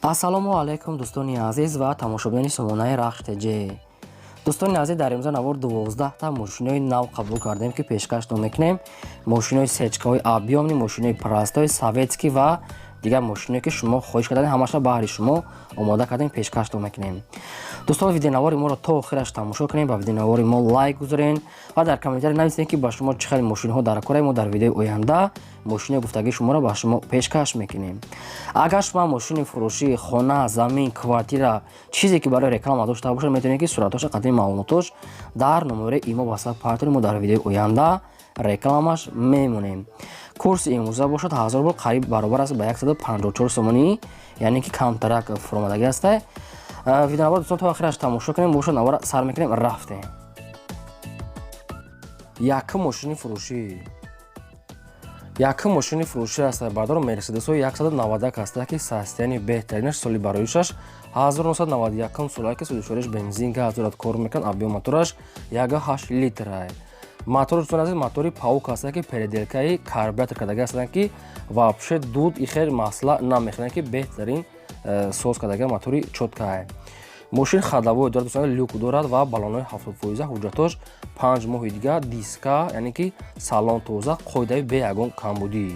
Ассалому алайкум, дӯстони азиз ва тамошобинони сомонаи Рахш ТЖ. Дӯстони азиз, дар имрӯза навор 12та мошинои нав қабул кардем, ки пешкаштон мекунем. Мошинои сечкаҳои объёмный, мошинои простой, советский ва дигар мошиное, ки шумо хоҳиш кардем, ҳамаша баҳри шумо омода кардем, пешкаштон мекунем. Дӯстон, видеонавори моро то охираш тамошо кунем, ба видеонавори мо лайк гузорен ва дар комментария нависем, ки ба шумо чӣ хел мошинҳо дар кора. Мо дар видеои оянда мошинои гуфтагии шуморо ба шумо пешкаш мекунем. Агар шумо мошини фурӯшӣ, хона, замин, квартира, чизе ки барои реклама дошта бошад, метавонед, ки суратҳоша қадими маълумотош дар номери имо ватсап партори мо, дар видеои оянда рекламаш мемонем. Курси имрӯза бошад, 1000 рубл қариб баробар аст ба 154 сомонӣ, яъне ки камтарак фуромадагӣ аста. Видеонавор, дӯстон, то охираш тамошо кунем. Бошад, навора сар мекунем, рафтем. Якум мошини фурӯшӣ, якум мошини фурӯшӣ аст, бардор, Мерседесҳои 191 аста, ки состояние беҳтаринаш, соли бароишаш 1991 сола, ки сӯзишвориш бензин, газ дорад, кор мекунад, объём мотораш 1,8 литра. Мотор, дӯстон азиз, мотори Паук аста, ки переделкаи карбюратор кардаги ҳастанд, ки вообще дуд и хел масъала намехӯранд, ки беҳтарин соз кардаги мотори чёткае. Мошин ходовой дорад, дӯстон, люк дорад ва баллонҳои 70%, ҳуҷҷатош 5 моҳи дига, диска, яъне ки салон тоза, қоидаи бе ягон камбудӣ.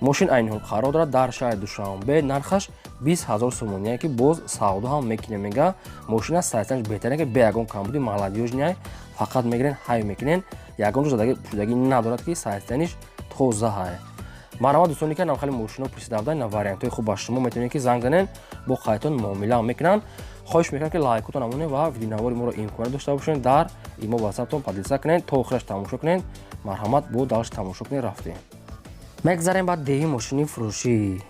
Мошин айни ҳол қарор дорад дар шаҳри Душанбе, нархаш 20 000 сомоние, ки боз савдо ҳам мекунем. Мега, мошина сайтанаш беҳтарин, ки бе ягон камбудӣ, молодёжный, фақат мегирен, ҳай мекунен, ягон ҷо задаги пӯшидагӣ надорад, ки сайтаниш тоза ҳай. Марҳамат, дӯстоне, ки нам хеле мошино пурсида буданд, на вариантҳои хуб ба шумо, метавонед, ки занг занен, бо қайтон муомила мекунанд. Хоҳиш мекунам, ки лайкотон намонед ва видеонавори моро имконият дошта бошед, дар имо ватсаптон поделиться кунед, то охираш тамошо кунед. Марҳамат, бо дальше тамошо кунед, рафтем. Мегзарем ба деҳи мошини фурӯшӣ.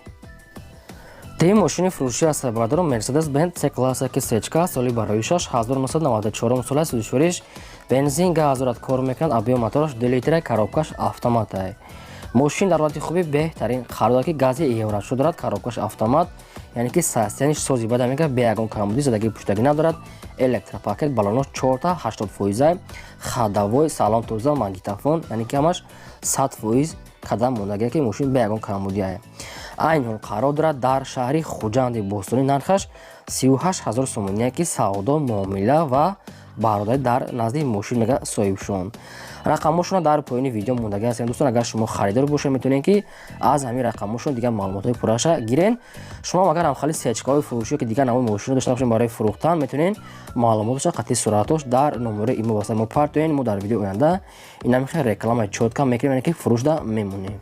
Деҳи мошини фурӯшӣ аст, бардорон, Мерседес Бенз С класса, ки сечка, соли бароишаш 1994 сола, сӯзишвориш бензин, газ дорад, кор мекунад, объём мотораш 2 литра, коробкаш автоматай. Мошин дар ҳолати хуби беҳтарин қарор дорад, ки гази еврочор дорад, коробкаш автомат, яъне ки состояниш сози бада мега, бе ягон камбудӣ, задагӣ пуштагӣ надорад, электропакет, баллонош чорта 80%, ходовой, салон тоза, магнитофон, яъне ки ҳамаш 100% кадам мондагия, ки мошин бе ягон камбудия. Айни ҳол қарор дорад дар шаҳри Хуҷанди бостонӣ, нархаш 38 000 сомоние, ки савдо, муомила ва бародарӣ дар назди мошин, мега соҳибшон. Рақамҳошона дар поёни видео мондагӣ ҳастанд. Дӯстон, агар шумо харидор бошед, метавонед, ки аз ҳамин рақамҳошон дигар маълумотҳои пурраша гирен. Шумо агар ҳамхали сечкаҳои фурӯшӣ, ки дигар навои мошино дошта бошед барои фурӯхтан, метавонед маълумоташа қатъи суратош дар номери имо васа мо партоен. Мо дар видеои оянда инами хел рекламаи чётка мекунем, яъне ки фурӯшда мемонем.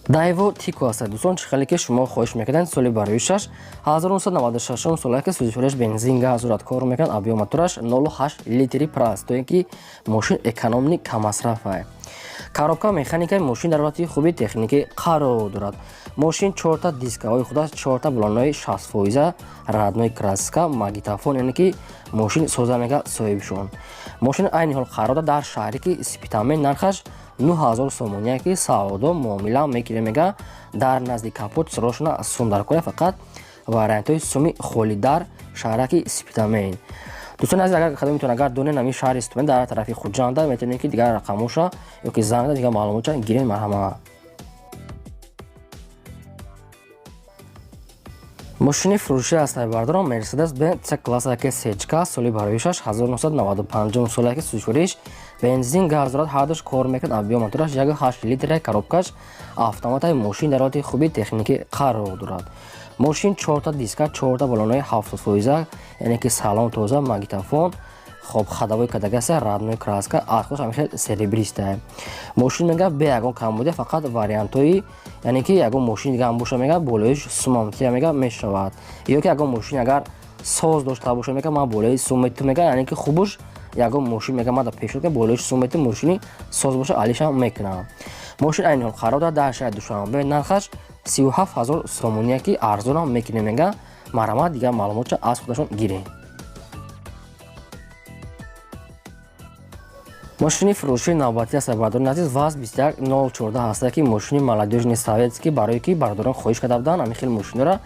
Дайво Тико аст, дӯстон, чӣ хеле ки шумо хоҳиш мекарданд, соли бароишаш 1996 сола, ки сӯзишвориш бензин, газ дорад, кор мекунад, объём мотораш 0,8 литри простой, ки мошин экономный, каммасрофа, коробка механикаи. Мошин дар ҳолати хуби техникӣ қарор дорад. Мошин чорта дискаҳои худаш, чорта баллонҳои 60%, родной краска, магнитофон, яъне ки мошин соза, мега соҳибшон. Мошин айни ҳол қарор дорад дар шаҳре ки Спитамен, нархаш 9000 сомоние, ки савдо, муомила мекунем. Мега, дар назди капот сирошона сум дар кора, фақат вариантҳои суми холӣ, дар шаҳраки Спитамен. Дӯстони азиз, агар кадомитон агар донен ҳамин шаҳри Спитамен дар тарафи Хуҷанда, метавонед, ки дигар рақамоша ё ки занг дигар маълумотша гирен. Марҳамат. Мошини фурӯшӣ аст, бардорон, Мерседес Бенз С класса, ки сечка, соли бароишаш 1995 сола, ки сӯзишвориш бензин, газ дорад, ҳардуш кор мекунад, объём мотораш 1,8 литра, коробкаш автоматаи. Мошин дар ҳолати хуби техникӣ қарор дорад. Мошин чорта диска, чорта баллонҳои 70%, яъне ки салон тоза, магнитофон, хоб, ходовой кадагаса, родной краска, архош ҳамин хел серебристая. Мошин, мега, бе ягон камбудия, фақат вариантҳои, яъне ки ягон мошин дига ҳам боша, мега, болоиш сумамтия, мега, мешавад, ё ки ягон мошин агар соз дошта боша, мега, ман болои сум мету, мега, яъне ки хубуш ягон мошин, мега, ман да пешниҳод кунам, болоиш сум мету, мошини соз боша, алишам мекунам. Мошин айни ҳол қарор дорад дар шаҳри Душанбе, нархаш 37 000 сомоние, ки арзонам мекунем, мега. Марҳамат, дигар маълумотша аз худашон гирем. Мошини фурӯшии навбатӣ аст, бародарони азиз, ВАЗ 21014 ҳаста, ки мошини молодёжный советский, барое ки бародарон хоҳиш карда буданд ҳамин хел мошинора.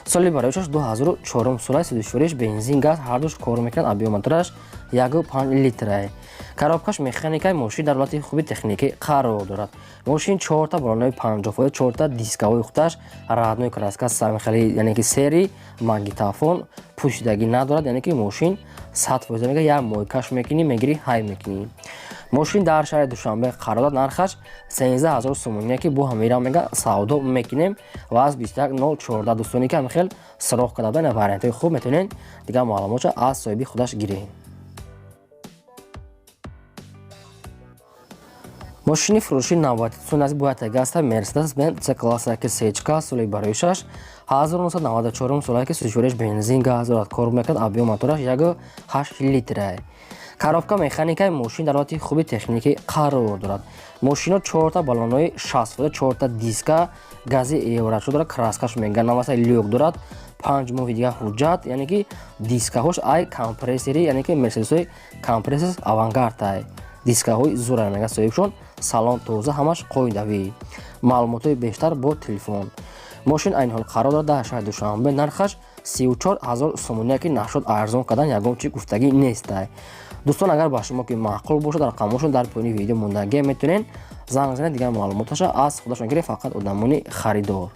Соли бароишаш 2004 сола, сӯзишвориш бензин, газ ҳардуш кор мекунад, объём мотораш 1,5 литрае. Коробкаш механикаи. Мошин дар ҳолати хуби техникӣ қарор дорад. Мошин чорта балонои 50%, чорта дискаҳои худаш родной краска, самихали, яъне ки сери магнитофон, пӯшидагӣ надорад, яъне ки мошин 100% мега, як мойкаш мекунӣ, мегирӣ, ҳай мекунӣ. Мошин дар шаҳри Душанбе қарор дорад, нархаш 13 000 сомоние, ки бо ҳамира мега савдо мекунем ва аз 21.014. Дӯстоне ки ҳамихел сироғ карда буданд, вариантҳои хуб, метавонед дигар маълумотшо аз соҳиби худаш гиред. Мошини фурӯши навбати дӯстони азиз бояд гаста Мерседес Бенз С класса ки сечка, соли бароишаш 1994 сола, ки сӯзишвориш бензин, газ дорад, кор мекунад, объём мотораш 1,8 литрае. Коробка механикаи. Мошин дар ҳолати хуби техникӣ қарор дорад. Мошино чорта баллонҳои 60%, чорта диска, гази еврачо дорад, краскаш мега наваса, люк дорад, 5 моҳи дигар ҳуҷҷат, яъне ки дискаҳош ай компрессори, яъне ки Мерседесҳои компрессор Авангард ай, дискаҳои зура мега соҳибшон. Салон тоза, ҳамаш қоидавӣ. Маълумотҳои бештар бо телефон. Мошин айни ҳол қарор дорад дар шаҳри Душанбе, нархаш 34 000 сомония, ки нашуд арзон кардан ягон чи гуфтагӣ нестай. Дӯстон, агар ба шумо ки маъқул бошад, рақамҳошон дар поёни видео мондагӣ, метавонед занг занед, дигар маълумоташа аз худашон гиред, фақат одамони харидор.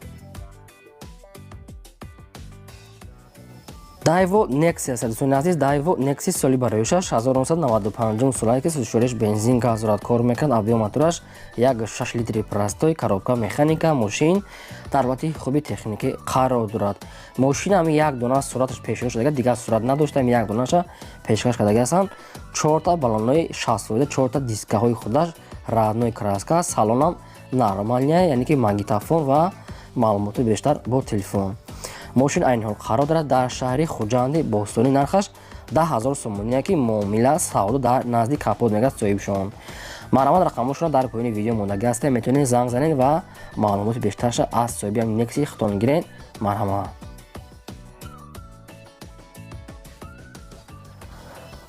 Дайво Нексия аст, дӯстони азиз. Дайво Нексис, соли бароишаш 1995 солае, ки сӯзишвориш бензин, газ дорад, кор мекунад, объём мотораш 1,6 литри простой, коробка механика. Мошин дар ҳолати хуби техникӣ қарор дорад. Мошин ҳами як дона сураташ пешкаш шудага, дигар сурат надошта, ҳами як донаша пешкаш кардаги ҳастанд. Чорта баллонҳои 60%, чорта дискаҳои худаш родной краска, салонам нормальная, яъне ки магнитофон ва маълумоти бештар бо телефон. Мошин айни ҳол қарор дорад дар шаҳри Хуҷанди бостонӣ, нархаш 10 000 сомония, ки муомила савдо дар назди капот мегардад соҳибшон. Марҳамат, рақамҳошонро дар поёни видео мондагӣ ҳастед, метавонед занг занед ва маълумоти бештарша аз соҳиби Некси худтон гиред. Марҳамат.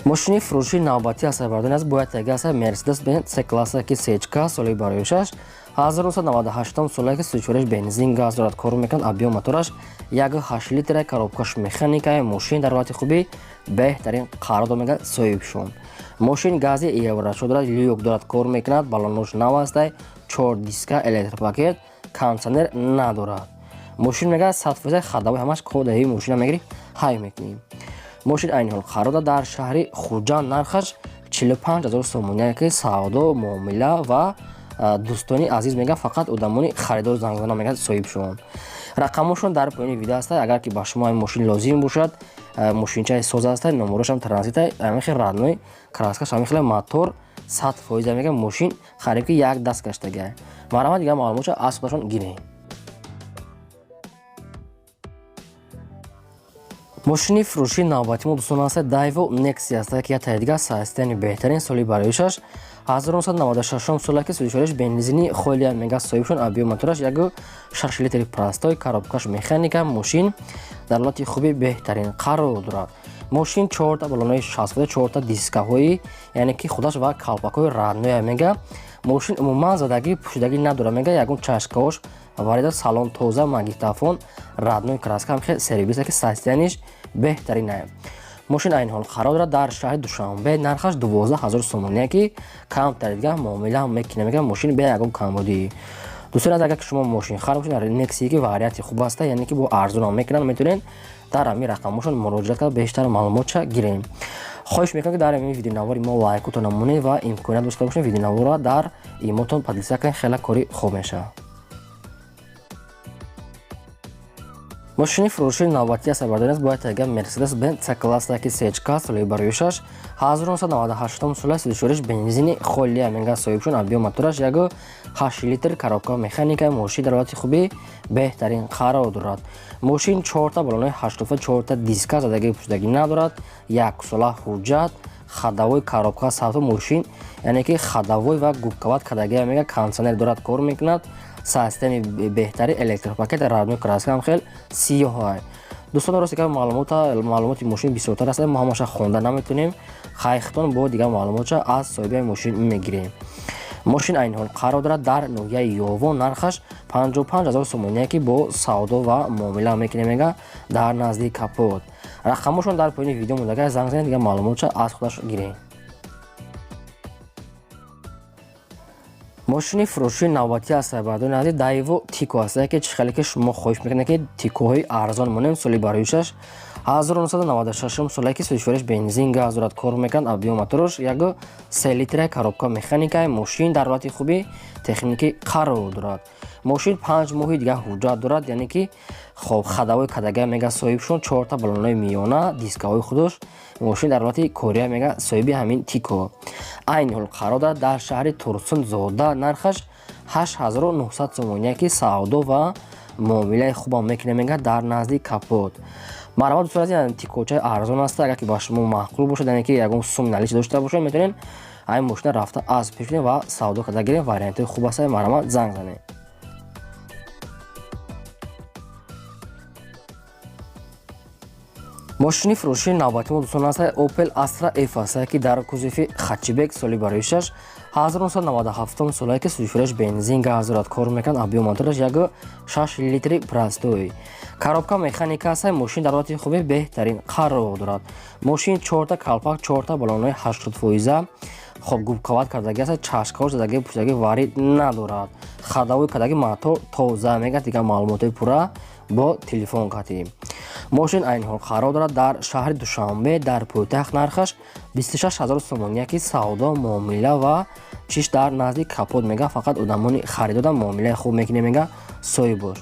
Мошини фурӯши навбатӣ аст, бардони аст, бояд тега аст Мерседес Бенз С класса ки сечка, соли бароишаш 1998 соле, ки сӯзишвориш бензин, газ дорад, кор мекунад, объём мотораш 1,8 литра, коробкаш механика. Мошин дар ҳолати хуби беҳтарин қарор дор мегардад соҳибшон. Мошин гази еврочо дорад, люк дорад, кор мекунад, баллонош нав астай, чор диска, электропакет, кондитсионер надорад. Мошин мегардад 100%, ходовой ҳамаш кодаи мошина мегирӣ, ҳай мекунӣ. Мошин айни ҳол қарор дорад дар шаҳри Хуҷанд, нархаш 45 000 сомония, ки савдо муомила ва дӯстони азиз мегӯяд, фақат одамони харидор занг зана мегӯяд соҳибшон. Рақамҳошон дар поёни видео ҳаста. Агар ки ба шумо ин мошин лозим бошад, мошинчаи соз ҳаста, номерошам транзита, ҳамин родной краскаш, ҳамин хеле мотор 100% мегӯяд, мошин хариб ки як даст гаштага. Марҳамат, дигар маълумотшо аз худашон гиред. Мошини фурӯшии навбати мо, дӯстон, аст Дайво Нексия аст, ки як таи дигар состояни беҳтарин, соли бароишаш 1996 сола, ки сӯзишвориш бензини холия мега соҳибшон, объём мотораш 1,6 литри простой, коробкаш механика. Мошин дар ҳолати хуби беҳтарин қарор дорад. Мошин чорта баллонҳои 60%, чорта дискаҳои, яъне ки худаш ва калпакҳои родноя мега. Мошин умуман задагӣ пӯшидагӣ надорад мега, ягон чашкаҳош варида, салон тоза, магнитофон, родной краска, ҳамхел сервиса, ки состояниш беҳтаринае. Мошин айни ҳол қарор дорад дар шаҳри Душанбе, нархаш 12 000 сомония, ки камтар дигар муомила мекунем мега, мошин бе ягон камбудӣ. Дӯстони азиз, агар ки шумо мошин хар бошед, Некси ки варианти хуб аста, яъне ки бо арзонам мекунанд, метавонед дар ҳамин рақамҳошон муроҷиат карда бештар маълумотша гирем. Хоҳиш мекунам, ки дар ҳамин видеонавори мо лайкотон намонед ва имконият дошта бошед, видеонаворро дар имотон поделиться кунед, хеле кори хуб мешавад. Мошини фурӯшии навбатӣ аст, бардорӣ аст, бояд тега Мерседес Бенз С класса ки сечка, соли бароишаш 1998 сола, сӯзишвориш бензини холия мега соҳибшон, объём мотораш 1,8 литр, коробка механика. Мошин дар ҳолати хуби беҳтарин қарор дорад. Мошин чорта баллонҳои 80, чорта диска, задагӣ пӯшидагӣ надорад, яксола ҳуҷҷат, ходовой, коробка савто. Мошин, яъне ки ходовой ва губкават кардагия мега, кондитсионер дорад, кор мекунад, системи беҳтари, электропакет, родной краска ҳам хел сиёҳай. Дӯстон, рости ка маълумоти мошин бисёртар аст, мо ҳамаша хонда наметавонем. Хайхтон бо дигар маълумотша аз соҳиби мошин мегирем. Мошин айни ҳол қарор дорад дар ноҳияи Ёвон, нархаш 55 0 сомоние, ки бо савдо ва муомила мекунем, мега дар назди капот. Рақамошон дар поёни видео мондага, занг занед, дигар маълумотша аз худаш гирем. Мошини фурӯшии навбатӣ аст, бардони азиз, Дайво Тико аст, ки чӣ хеле ки шумо хоҳиш мекунед, ки Тикоҳои арзон монем. Соли бароишаш 1996 соле, ки сӯзишвориш бензин, газ дорад, кор мекунад, объём мотораш 1,3 литра, коробка механика. Мошин дар ҳолати хуби техникӣ қарор дорад. Мошин 5 моҳи дигар ҳуҷҷат дорад, яъне ки хоб ходовой кадага, мега соҳибшон, чорта баллонои миёна, дискаҳои худош. Мошин дар ҳолати кория, мега соҳиби ҳамин Тико. Айни ҳол қарор дорад дар шаҳри Турсунзода, нархаш 8900 сомоние, ки савдо ва муомилаи хубам мекунем, мега дар назди капот. Марҳамат, дӯстон азиз, Тикочаи арзон аст. Агар ки ба шумо маъқул бошад, яъне ки ягон сум наличный дошта бошед, метавонед ҳамин мошина рафта аз пеш кунед ва савдо карда гирем. Вариантҳои хуб аст, марҳамат, занг занед. Мошини фурӯшии навбати мо, дӯстон, аст Opel Astra F аст, ки дар кузови хэтчбек, соли бароишаш 1997 солае, ки сӯзишвориш бензин, газ дорад, кор мекунад, объём мотораш 1,6 литри простой, коробка механика аст. Мошин дар ҳолати хуби беҳтарин қарор дорад. Мошин чорта калпак, чорта баллонои 80%, хоб губковать кардаги аст, чашкаҳо задаги, пӯшидаги, варид надорад, ходовой кардаги, мотор тоза, мега дигар маълумотҳои пурра бо телефон катӣ. Мошин айни ҳол қарор дорад дар шаҳри Душанбе, дар пойтахт, нархаш 26 0 сомоние, ки савдо, муомила ва чиш дар назди капот, мега фақат одамони харидода муомилаи хуб мекунем, мега соҳибош.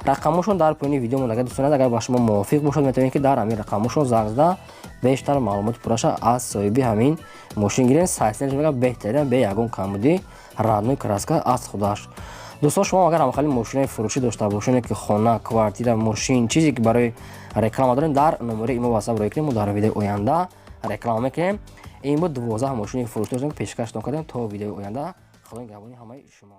Рақамошон дар поёни видео мондага, дӯстон, агар ба шумо мувофиқ бошад, метавонед, ки дар ҳамин рақамошон занг зада, бештар маълумоти пурраша аз соҳиби ҳамин мошин гирем. Сайсенаш, мега, беҳтарин, бе ягон камбудӣ, родной краска аз худаш. Дӯстон, шумо агар ҳамхели мошинаи фурӯшӣ дошта бошед, ки хона, квартира, мошин, чизе ки барои реклама дорем, дар номери имо WhatsApp рой кунем, мо дар видеои оянда реклама мекунем. Ин буд 12 мошини фурӯшӣ дошем, пешкаштон кардем. То видеои оянда, Худо нигаҳбони ҳамаи шумо.